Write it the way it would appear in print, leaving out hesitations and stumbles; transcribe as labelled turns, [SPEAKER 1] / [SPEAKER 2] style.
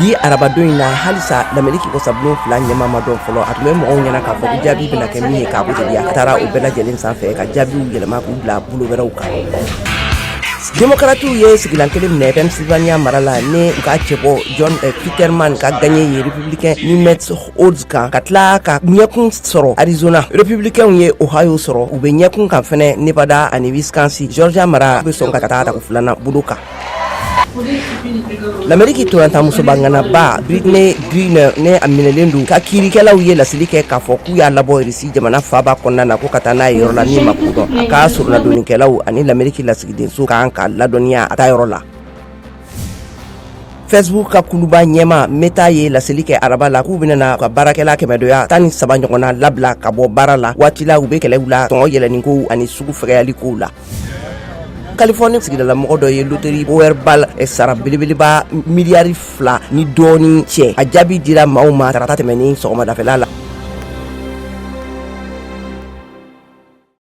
[SPEAKER 1] Bi arabadon in na, halisa Lameriki wasabulon fila ɲɛmaa ma dɔn fɔlɔ. A tun bɛ mɔgɔw ɲɛna k'a fɔ ko jaabi bɛna kɛ min ye k'a bɛ teliya, a taara o bɛɛ lajɛlen sanfɛ ka jaabiw yɛlɛma k'u bila bolo wɛrɛw kan. Démocratiw ye sigilan kelen minɛ Pennsylvania mara la ni u ka cɛbɔ John Fetterman ka gagné ye républicain Mehmet Oz kan, ka tila ka ɲɛkun sɔrɔ Arizona. Républicainw ye Ohio sɔrɔ, u bɛ ɲɛkun kan fɛnɛ Nevada ani Wisconsin. Georgia mara bɛ sɔn ka taa tako filanan bolo kan. Lameriki ntolatan musoba ŋanaba Brittney Griner, ne a minɛlen don, ka kiirikɛlaw ye laseli kɛ k'a fɔ k'u y'a labɔ Irisi jamana faaba kɔnɔna na ko ka taa n'a ye yɔrɔ la min ma kodɔn. A ka soronadonnikɛlaw ani Lameriki lasigidenso kan ka ladɔnniya a taa yɔrɔ la. Facebook ka kuluba ɲɛma Meta ye laseli kɛ araba la k'u bɛna ka baarakɛla kɛmɛdoya 13 ɲɔgɔnna labila ka bɔ baara la, waati la u bɛ kɛlɛw la sɔngɔ yɛlɛnni ani sugu fɛgɛyali kow la. Californie sigidalamɔgɔ dɔ ye loterie Powerball sara belebeleba 2 miliyari ni dɔɔni cɛ. A jaabi dira maaw ma tarata tɛmɛnen sɔgɔmadafɛla la.